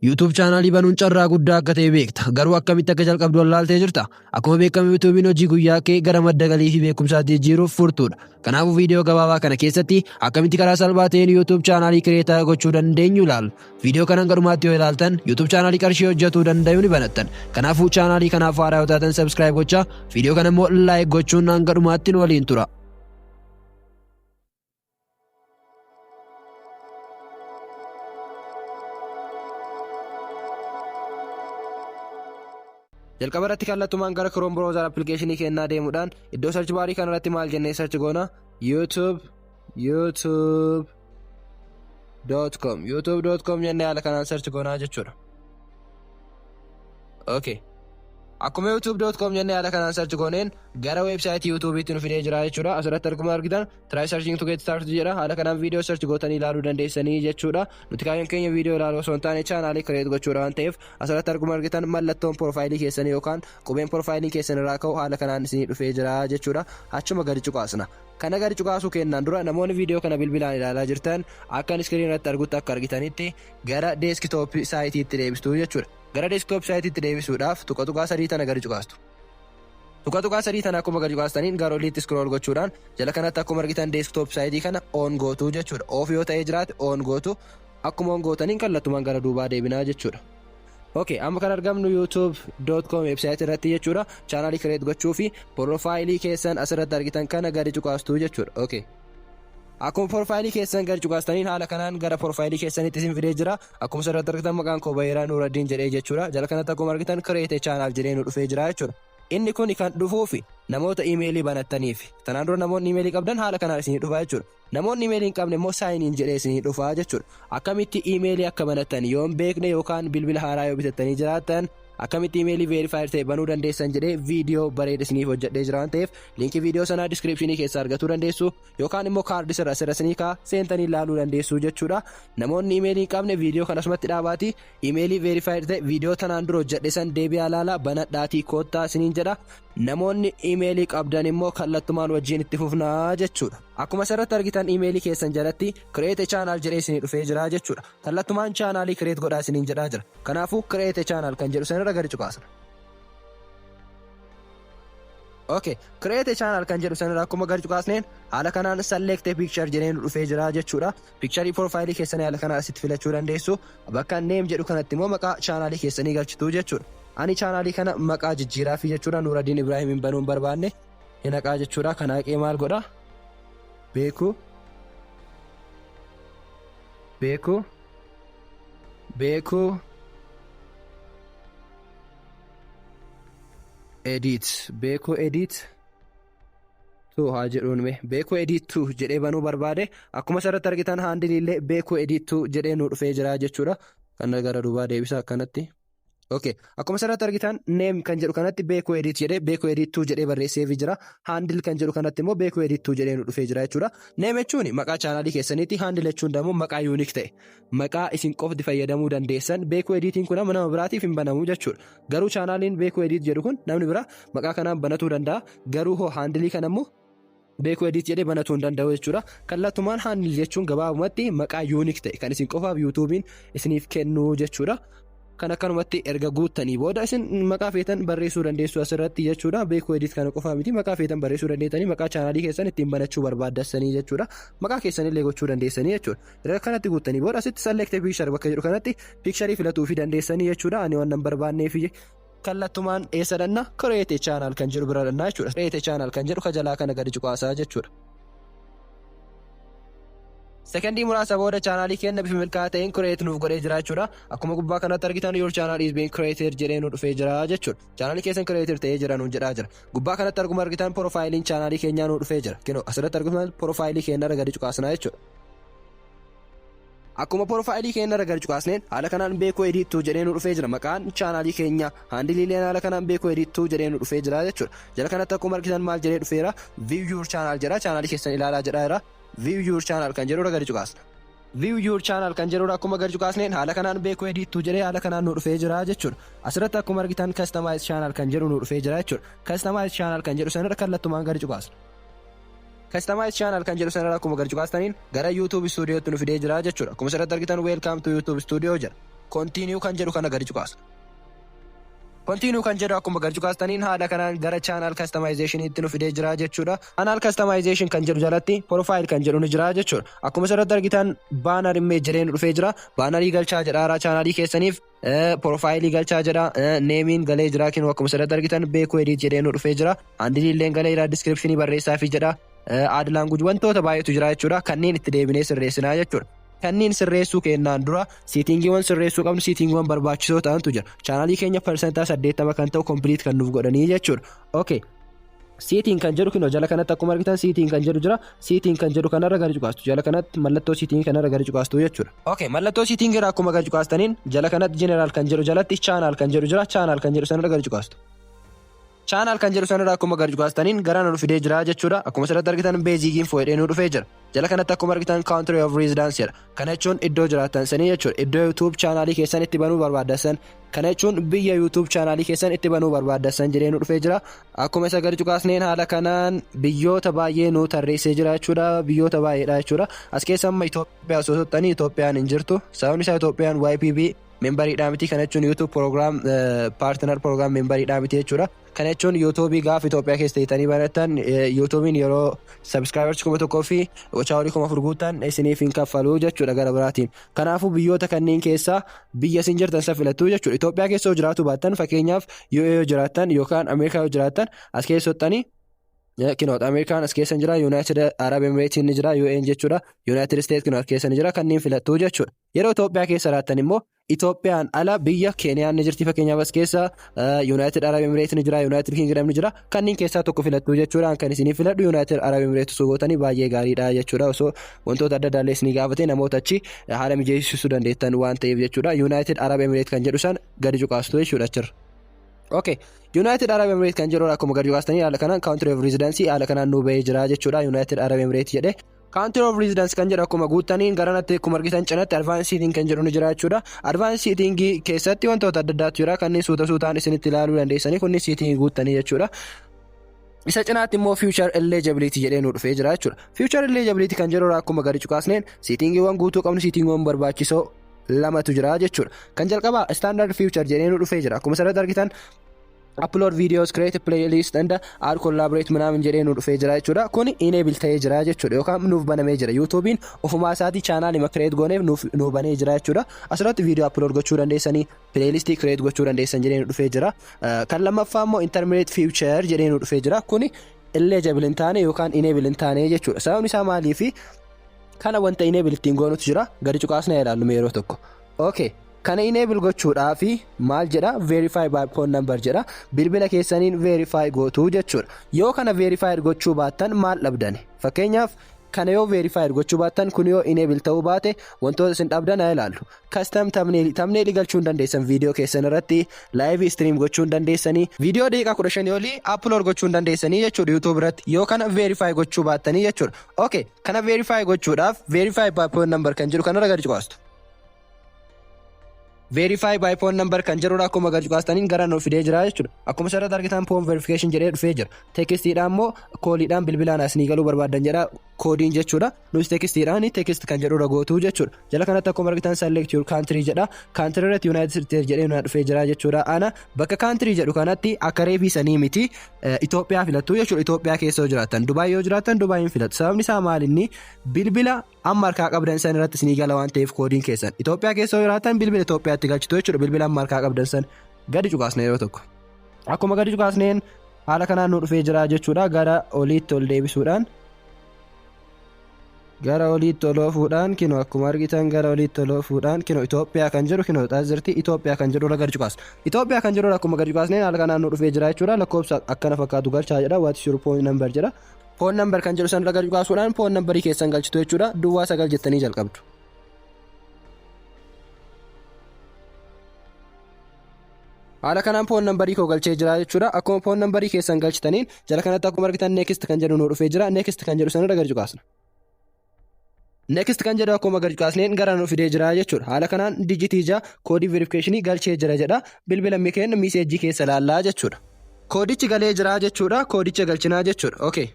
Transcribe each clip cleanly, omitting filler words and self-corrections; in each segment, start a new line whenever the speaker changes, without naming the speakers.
YouTube chaanaalii banuun carraa guddaa akka ta'e beekta. Garuu akkamitti akka jalqabdu wallaaltee jirta. Akkuma beekamu, YouTube'n hojii guyyaa kee gara madda galii fi beekumsaatti jijjiiruuf furtuudha. Kanaafuu viidiyoo gabaabaa kana keessatti akkamitti karaa salphaa ta'een YouTube chaanaalii create gochuu dandeenyu ilaalla. Viidiyoo kana hanga dhumaatti yoo ilaaltan, YouTube chaanaalii qarshii hojjetuu danda'u ni banattan. Kanaafuu chaanaalii kanaaf haaraa yoo taatan subscribe gochaa, viidiyoo kana immoo like gochuun hanga dhumaatti nu waliin tura.
Jalqaba irratti kallattumaan gara Chrome browser application kennaa deemuudhaan iddoo search barii kana irratti maal jennee search goona? YouTube youtube.com youtube.com jennee haala kanaan search goonaa jechuudha. Okay. Akkuma youtube.com jennee haala kanaan search gooneen gara weebsaayitii YouTube'itti nu fidee jira jechuudha. Asirratti akkuma argitan "Try searching to get started" jedha. Haala kanaan viidiyoo search gootanii ilaaluu dandeessanii jechuudha. Nuti kaayyoon keenya viidiyoo ilaaluu osoo hin taane chaanaalii create gochuudha waan ta'eef, asirratti akkuma argitan mallattoon profaayilii keessanii yookaan qubeen profaayilii keessan irraa ka'u haala kanaan isinii dhufee jira jechuudha. Achuma gadi cuqaasna. Kana gadi cuqaasuu kennaan dura, namoonni viidiyoo kana bilbilaan ilaalaa jirtan akka iskiriin irratti argutti, akka argitanitti gara desktop siteiitti deebistuu jechuudha. Gara desktop siteiitti deebisuudhaaf tuqa tuqaa sadii tana gadi cuqaastu. Tuqa tuqaa sadii tana akkuma gadi cuqaastaniin gara oliitti scroll gochuudhaan jala kanatti akkuma argitan desktop siteii kana on gootuu jechuudha. Off yoo ta'ee jiraate on gootu. Akkuma on gootaniin kallattumaan gara duubaa deebinaa jechuudha. Ok, amma kan argamnu youtube.com website irratti jechuudha. Chaanaalii create gochuu fi profaayilii keessan asirratti argitan kana gadi cuqaastuu jechuudha. Ok. Akkuma profaayilii keessan gadi cuqaastaniin haala kanaan gara profaayilii keessanitti isin fidee jira. Akkuma asirratti argitan maqaan koo Bayiraa Nuuraddiin jedhee jechuudha. Jala kanatti akkuma argitan "Create channel" jedhee nu dhufee jira jechuudha. Inni kun kan dhufuufi namoota iimeelii banattaniif. Tanaan dura namoonni iimeelii qabdan haala kanaan isinii dhufa jechuudha. Namoonni iimeelii hin qabne immoo "Sign in" jedhee isinii dhufa jechuudha. Akkamitti iimeelii akka banattan yoo hin beekne yookaan bilbila haaraa yoo bitattanii jiraattan, akkamitti iimeelii verified ta'e banuu dandeessan jedhee viidiyoo bareeda isiniif hojjedhee jira waan ta'eef, liinkii viidiyoo sanaa descriptionii keessaa argatuu dandeessu yookaan immoo kaardii sirra sirra isinii kaa seentanii ilaaluu dandeessu jechuudha. Namoonni iimeelii hin qabne viidiyoo kana asumatti dhaabaati, iimeelii verified ta'e viidiyoo tanaan dura hojjedhe san deebi'aa ilaalaa, banadhaatii koottaa isiniin jedha. Namoonni iimeelii qabdan immoo kallattumaan wajjin itti fufnaa jechuudha. Akkuma asirratti argitan iimeelii keessan jalatti "Create channel" jedhee isinii dhufee jira jechuudha. Kallattumaan chaanaalii create godhaa isiniin jedhaa jira. Kanaafuu "Create channel" kan jedhu sanirra gadi cuqaasna. Okay, "Create channel" kan jedhu sanirra akkuma gadi cuqaasneen haala kanaan "Select picture" jedhee nu dhufee jira jechuudha. Pictureii profaayilii keessanii haala kanaan asitti filachuu dandeessu. Bakka "Name" jedhu kanatti immoo maqaa chaanaalii keessanii galchitu jechuudha. Ani chaanaalii kana maqaa jijjiiraa fi jechuudha. Nuuraddiin Ibraahim hin banuun barbaanne hin haqaa jechuudha. Kana haqee maal godha? Beekuu Beekuu Beekuu Edit, Beekuu Edit 2 haa jedhuun. Mee Beekuu Edit 2 jedhee banuu barbaade. Akkuma asirratti argitan handleii illee Beekuu Edit 2 jedhee nu dhufee jira jechuudha. Kana gara duubaa deebisa akkanatti. Okay. Akkuma asirratti argitan "Name" kan jedhu kanatti Beekuu Edit jedhee, Beekuu Edit 2 jedhee barreesseefii jira. "Handle" kan jedhu kanatti immoo Beekuu Edit 2 jedhee nu dhufee jira jechuudha. "Name" jechuun maqaa chaanaalii keessaniiti. "Handle" jechuun immoo maqaa unique ta'e. Maqaa isin qofti fayyadamuu dandeessan. Beekuu Editiin kun amma nama biraatiif hin banamu jechuudha. Garuu chaanaaliin Beekuu Edit jedhu kun namni biraa maqaa kanaan banatuu danda'a. Garuu hoo handleii kana immoo Beekuu Edit jedhee banatuu hin danda'u jechuudha. Kallattumaan "handle" jechuun gabaabumatti maqaa unique ta'e kan isin qofaaf YouTubeiin isiniif kennu jechuudha. Kan akkanumatti erga guuttanii booda isin maqaa feetan barreessuu dandeessu asirratti jechuudha. Beekuu Edit kana qofaa miti, maqaa feetan barreessuu dandeessanii, maqaa chaanaalii keessan ittiin banachuu barbaaddasanii jechuudha. Maqaa keessanillee gochuu dandeessanii jechuudha. Erga kanatti guuttanii booda asitti "Select picture" bakka jedhu kanatti pictureii filatuu fi dandeessanii jechuudha. Ani waan hin barbaanneef kallattumaan eessa dhanna? "Create channel" kan jedhu bira dhannaa jechuudha. "Create channel" kan jedhu kajalaa kana gadi cuqaasaa jechuudha. Sekondii muraasa booda chaanaalii keenya bifa milkaa'aa ta'een create nuuf godhee jira jechuudha. Akkuma gubbaa kanatti argitan "Your channel is being created" jedhee nu dhufee jira jechuudha. Chaanaalii keessan created ta'ee jira nuun jedhaa jira. Gubbaa kanatti arguma argitan profaayiliin chaanaalii keenyaa nu dhufee jira. Kinoo asirratti arguma profaayilii keenya irra gadi cuqaasnaa jechuudha. Akkuma profaayilii keenya irra gadi cuqaasneen haala kanaan Beekuu Edit 2 jedhee nu dhufee jira. Maqaan chaanaalii keenya, handleiileen haala kanaan Beekuu Edit 2 jedhee nu dhufee jira jechuudha. Jala kanatti akkuma argitan maal jedhee dhufeera? "View your channel" jedha. Chaanaalii keessan ilaalaa jedhaa jira. "View your channel" kan jedhu irra gadi cuqaasna. "View your channel" kan jedhudha akkuma gadi cuqaasneen haala kanaan Beekuu Edit 2 jedhee haala kanaan nu dhufee jira jechuudha. Asirratti akkuma argitan "Customize channel" kan jedhu nu dhufee jira jechuudha. "Customize channel" kan jedhu sanirra kallattumaan gadi cuqaasna. "Customize channel" kan jedhu sanarra akkuma gadi cuqaastaniin gara YouTube Studiotti nu fidee jira jechuudha. Akkuma asirratti argitan "Welcome to YouTube Studio" jedha. Continue kan jedhu kana gadi cuqaasu. Continue kan jedhu akkuma gadi cuqaastaniin haala kanaan gara channel customizationiitti nu fidee jira jechuudha. Channel customization kan jedhu jalatti profile kan jedhu ni jira jechuudha. Akkuma asirratti argitan banner image jedhee nu dhufee jira. Bannerii galchaa jedha channelii keessaniif, profileii galchaa jedha, nameiin galee jira. Kinoo akkuma asirratti argitan Beekuu Edit jedhee nu dhufee jira. Handleii illee galee jira, descriptionii barreessaafi jedha. Add language, wantoota baay'eetu jira jechuudha. Kanneen itti deebinee sirreessinaa jechuudha. Kanneen sirreessuu kennaan dura settingiiwwan sirreessuu qabnu, settingiiwwan barbaachisoo ta'antu jira. Channelii keenya 80% kan ta'u complete kan nuuf godhanii jechuudha. Okay. Setting kan jedhu kinoo jala kanatti akkuma argitan setting kan jedhu jira. Setting kan jedhu kanarra gadi cuqaastu. Jala kanatti mallattoo setting kanarra gadi cuqaastu jechuudha. Okay, mallattoo setting irra akkuma gadi cuqaastaniin jala kanatti general kan jedhu jalatti channel kan jedhu jira. Channel kan jedhu sanarra gadi cuqaastu. Channel kan jedhu sanarra akkuma gadi cuqaastaniin gara nu fidee jira jechuudha. Akkuma asirratti argitan basic info jedhee nu dhufee jira. Jala kanatti akkuma argitan country of residence jedha. Kana jechuun iddoo jiraattan sanii jechuudha. Iddoo YouTube channelii keessan itti banuu barbaaddan. Kana jechuun biyya YouTube channelii keessan itti banuu barbaaddan jedhee nu dhufee jira. Akkuma isa gadi cuqaasneen haala kanaan biyyoota baay'ee nu tarreessee jira jechuudha. Biyyoota baay'eedha jechuudha. As keessa amma Itoophiyaa osoo soxxanii Itoophiyaan hin jirtu. Sababni isaa Itoophiyaan YPP memberiidhaa miti. Kana jechuun YouTube program partner program memberiidhaa miti jechuudha. Kana jechuun YouTubeii gaafa Itoophiyaa keessa teessanii banattan YouTubeiin yeroo subscribers 1000 fi watch hourii 4000 guutan isiniif hin kaffaluu jechuudha gara biraatiin. Kanaafuu biyyoota kanneen keessaa biyya isin jirtan isa filattu jechuudha. Itoophiyaa keessa yoo jiraatu baattan, fakkeenyaaf UAE yoo jiraattan yookaan Ameerikaa yoo jiraattan, as keessa soxxanii kinoota Ameerikaan as keessa jira, United Arab Emirates ni jira, UN jechuudha, United States kinoo as keessa ni jira, kanneen filattu jechuudha. Yeroo Itoophiyaa keessa jiraattan immoo Itoophiyaan ala biyya Keeniyaan ni jirti, fakkeenyaaf as keessa United Arab Emirates ni jira, United Kingdom ni jira, kanneen keessaa tokko filattu jechuudha. Kan isinii filadhu United Arab Emirates osoo gootanii baay'ee gaariidha jechuudha. Osoo wantoota adda addaa illee isinii gaafate namoota achi haala mijeessisuu dandeettan waan ta'eef jechuudha. United Arab Emirates kan jedhu san gadi cuqaastu jechuudha achirra. Okay. United Arab Emirates kan jedhu akkuma gadi cuqaastanii haala kanaan country of residency haala kanaan nu bahee jira jechuudha. United Arab Emirates jedhee. Country of residence kan jedhu akkuma guuttaniin garanatti akkuma argitan cinatti advanced setting kan jedhu ni jira jechuudha. Advanced setting keessatti wantoota adda addaatu jira, kanneen suuta suutaan isinitti ilaaluu dandeessanii kunniin setting guuttanii jechuudha. Isa cinaatti immoo feature eligibility jedhee nu dhufee jira jechuudha. Feature eligibility kan jedhu akkuma gadi cuqaasneen settingiiwwan guutuu qabnu, settingiiwwan barbaachisoo lamatu jira jechuudha. Kan jalqabaa standard feature jedhee nu dhufee jira. Akkuma asirratti argitan upload videos, create a playlist and add collaborate ምናምን jedhee nu dhufee jira jechuudha. Kun enable ta'ee jira jechuudha yookaan nuuf banamee jira. YouTubein ofumaa isaatii channelii create gooneef nuuf nu banee jira jechuudha. Asirratti video upload gochuu dandeessanii, playlistii create gochuu dandeessan jedhee nu dhufee jira. Kan lammaffaa immoo intermediate feature jedhee nu dhufee jira. Kun eligible hin taane yookaan enable hin taane jechuudha. Sababni isaa maaliifi kana wanta enable ittiin goonutu jira. Gadi cuqaasnee ilaallu yeroo tokko. Okay. Kana enable gochuudhaaf maal jedha? Verify by phone number jedha. Bilbila keessaniin verify gootuu jechuudha. Yoo kana verify gochuu baattan maal dhabdani? Fakkeenyaaf kana yoo verify gochuu baattan, kun yoo enable ta'uu baate, wantoota isin dhabdan haa ilaallu. Custom thumbnail galchuu hin dandeessan, viidiyoo keessan irratti live stream gochuu hin dandeessanii, viidiyoo daqiiqaa 15 olii upload gochuu hin dandeessanii jechuudha YouTube irratti yoo kana verify gochuu baattanii jechuudha. Okay, kana verify gochuudhaaf verify by phone number kan jedhu kanarra gadi cuqaastu. Verify by phone number kan jedhudha. Akkuma gadi cuqaastaniin gara nu fidee jira jechuudha. Akkuma asirratti argitan phone verification jedhee dhufee jira. Textiidhaan immoo calliidhaan bilbilaan asnii galuu barbaaddan jedha koodiin jechuudha. Nus textiidhaan text kan jedhudha gootuu jechuudha. Jala kanatti akkuma argitan select your country jedha. Country irratti United States jedhee nu dhufee jira jechuudha. Ana bakka country jedhu kanatti akka reefii sanii miti, Itoophiyaa filattu jechuudha. Itoophiyaa keessa yoo jiraattan, Dubaay yoo jiraattan Dubaayin filattu. Sababni isaa maal? Inni bilbila amma harkaa qabdan san irratti isinii gala waan ta'eef koodiin keessan. Itoophiyaa keessa yoo jiraattan bilbila Itoophiyaatti galchitu jechuudha. Bilbila amma harkaa qabdan san gadi cuqaasne yeroo tokko. Akkuma gadi cuqaasneen haala kanaan nu dhufee jira jechuudha. Gara oliitti ol deebisuudhaan, gara oliitti ol oofuudhaan, kinoo akkuma argitan gara oliitti ol oofuudhaan kinoo Itoophiyaa kan jedhu kinoo jirti. Itoophiyaa kan jedhu irra gadi cuqaasna. Itoophiyaa kan jedhu akkuma gadi cuqaasneen haala kanaan nu dhufee jira jechuudha. Lakkoofsa akkana fakkaatu galchaa jedha. "What is your phone number?" jedha. Phone number kan jedhu san irra gadi cuqaasuudhaan phone numberii keessan galchitu jechuudha. 09 jettanii jalqabdu. Haala kanaan phone numberii koo galchee jira jechuudha. Akkuma phone numberii keessan galchitaniin jala kanatti akkuma argitan next kan jedhu nu dhufee jira. Next kan jedhu sanirra gadi cuqaasna. Next kan jedhu akkuma gadi cuqaasneen gara nu fidee jira jechuudha. Haala kanaan digitii 6 koodii verificationii galchee jira jedha. Bilbila keenya messageii keessa laallaa jechuudha. Koodichi galee jira jechuudha. Koodicha galchinaa jechuudha. Okay.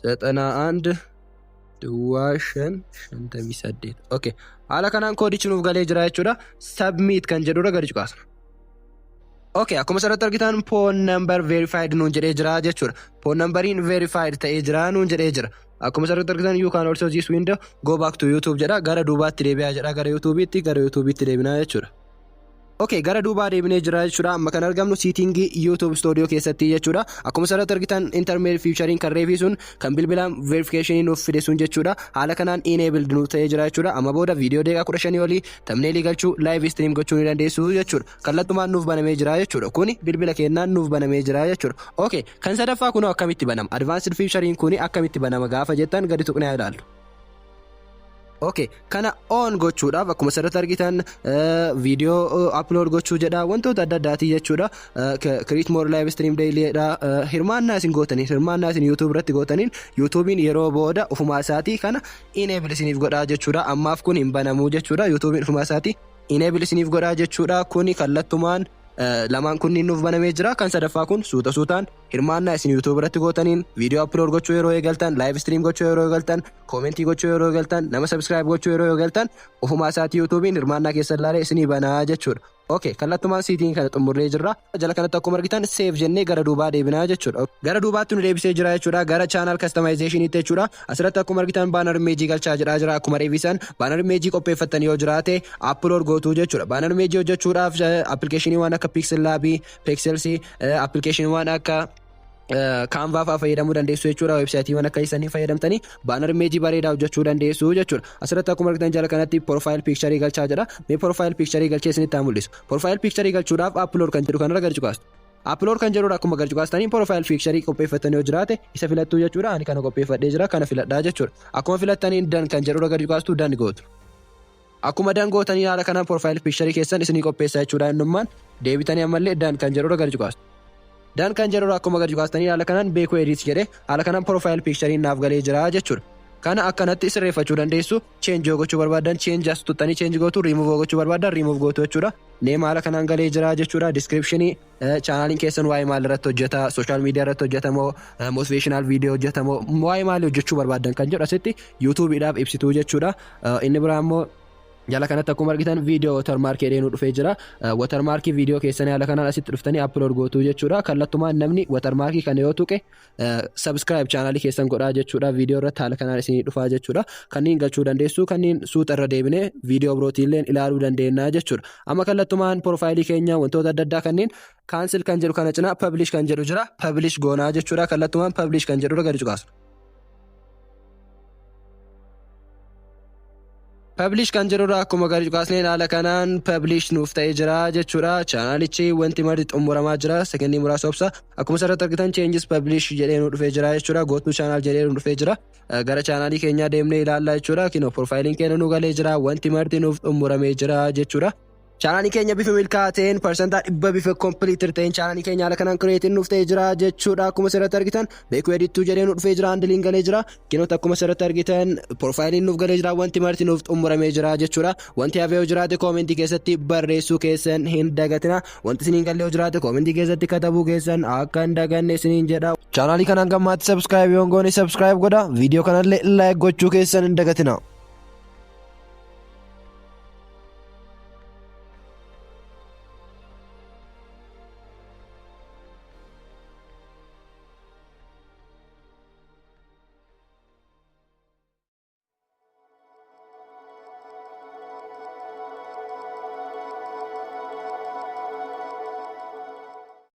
91 05 58. Okay. Haala kanaan koodichi nuuf galee jira jechuudha. Submit kan jedhurra gadi cuqaasna. Okay, akkuma asirratti argitan phone number verified nuun jedhee jira jechuudha. Phone numberiin verified ta'ee jira nuun jedhee jira. Akkuma asirratti argitan, "You can also this window go back to YouTube" jedha. Gara duubaatti deebi'aa jedha. Gara YouTube'itti deebinaa jechuudha. Okay, gara duubaa deebinee jira jechuudha. Amma kan argamnu settingii YouTube Studio keessatti jechuudha. Akkuma asirratti argitan, intermediate featuring kan reefii sun, kan bilbilaan verification nuuf fide sun jechuudha. Haala kanaan enabled nuuf ta'ee jira jechuudha. Amma booda viidiyoo daqiiqaa 15 olii thumbnailii galchuu, live stream gochuu ni dandeessu jechuudha. Kallattumaan nuuf banamee jira jechuudha. Kuni bilbila keenyaan nuuf banamee jira jechuudha. Okay, kan sadaffaa kunoo akkamitti banama? Advanced featuring kuni akkamitti banama gaafa jettan, gadi tuqnee ilaallu. Okay, kana on gochuudhaaf akkuma asirratti argitan viidiyoo upload gochuu jedha, wantoota adda addaatii jechuudha. Create more live stream daily jedha. Hirmaannaa isin gootaniin, hirmaannaa isin YouTube irratti gootaniin, YouTubein yeroo booda ofumaa isaatii kana enable isiniif godhaa jechuudha. Ammaaf kun hin banamuu jechuudha. YouTubein ofumaa isaatii enable isiniif godhaa jechuudha. Kuni kallattumaan lamaan kunniin nuuf banamee jira. Kan sadaffaa kun suuta suutaan hirmaannaa isin YouTube irratti gootaniin, viidiyoo upload gochuu yeroo eegaltan, live stream gochuu yeroo eegaltan, commentii gochuu yeroo eegaltan, nama subscribe gochuu yeroo eegaltan, ofumaa isaatii YouTubein hirmaannaa keessan ilaalee isinii banaa jechuudha. Okay, kallattumaan setting kana xumurree jirra. Jala kanatti akkuma argitan save jennee gara duubaa deebinaa jechuudha. Gara duubaatti nu deebisee jira jechuudha. Gara channel customizationiitti jechuudha. Asirratti akkuma argitan banner imageii galchaa jedhaa jira. Akkuma reefisan banner imageii qopheeffattan yoo jiraate upload gootuu jechuudha. Banner imageii hojjechuudhaaf applicationii waan akka Pixel Labii, Pixels, applicationii waan akka Canva fa'aa fayyadamuu dandeessu jechuudha. Websiteiiwwan akka isanii fayyadamtanii banner imageii bareedaa hojjechuu dandeessu jechuudha. Asirratti akkuma argitan jala kanatti profile pictureii galchaa jedha. Mee profile pictureii galchee isinitti haa mul'isu. Profile pictureii galchuudhaaf upload kan jedhu kanarra gadi cuqaastu. Upload kan jedhudha. Akkuma gadi cuqaastanii profile pictureii qopheeffattanii yoo jiraate isa filattuu jechuudha. Ani kana qopheeffadhee jira, kana filadhaa jechuudha. Akkuma filattanii done kan jedhudha gadi cuqaastu, done gootu. Akkuma done gootanii haala kanaan profile pictureii keessan isinii qopheessa jechuudha. Innummaan deebitanii ammallee done kan jedhudha gadi cuqaastu. Done kan jedhudha akkuma gadi cuqaastanii haala kanaan beekuu edit jedhee haala kanaan profile pictureiin naaf galee jira jechuudha. Kana akkanatti sirreeffachuu dandeessu. Change gochuu barbaadan change as tuttanii change gootu, riimuuf gochuu barbaadan riimuuf gootu jechuudha. Name haala kanaan galee jira jechuudha. Descriptionii channeliin keessan waa'ee maal irratti hojjeta, social media irratti hojjetamoo, motivational video hojjetamoo, waa'ee maalii hojjechuu barbaadan kan jedhu asitti YouTubeiidhaaf ibsituu jechuudha. Inni biraa immoo jala kanatti akkuma argitan viidiyoo watermarkii jedhee nu dhufee jira. Watermarkii viidiyoo keessanii haala kanaan asitti dhuftanii upload gootuu jechuudha. Kallattumaan namni watermarkii kana yoo tuqe subscribe channelii keessan godhaa jechuudha. Viidiyoo irratti haala kanaan isinii dhufaa jechuudha. Kanneen galchuu dandeessu, kanneen suuta irra deebinee viidiyoo birootiillee ilaaluu dandeenya jechuudha. Amma kallattumaan profileii keenya wantoota adda addaa kanneen cancel kan jedhu kana cinaa publish kan jedhu jira. Publish goonaa jechuudha. Kallattumaan publish kan jedhudha gadi cuqaasu. Publish kan jedhurraa akkuma gadi cuqaasneen haala kanaan publish nuuf ta'ee jira jechuudha. Channelichi wanti marti xumuramaa jira. Sekendii muraasa obsa. Akkuma asirratti argitan changes publish jedhee nu dhufee jira jechuudha. Go to channel jedhee nu dhufee jira. Gara channelii keenyaa deemnee ilaallaa jechuudha. Kinoo profileiin keenya nu galee jira. Wanti marti nuuf xumuramee jira jechuudha. Channelii keenya bifa milkaa'aa ta'een, 100% bifa completer ta'een channelii keenya haala kanaan createiin nuuf ta'ee jira jechuudha. Akkuma asirratti argitan beekuu edittuu jedhee nu dhufee jira, handleiin galee jira. Kinoota akkuma asirratti argitan profileiin nuuf galee jira, wanti marti nuuf xumuramee jira jechuudha. Wanti hafee yoo jiraate commentii keessatti barreessuu keessan hin dagatina. Wanti isiniin galee yoo jiraate commentii keessatti katabuu keessan akka hin daganne isiniin jedha. Channelii kanaan gammaatti subscribe yoo hin goone subscribe godha. Viidiyoo kanallee like gochuu keessan hin dagatina.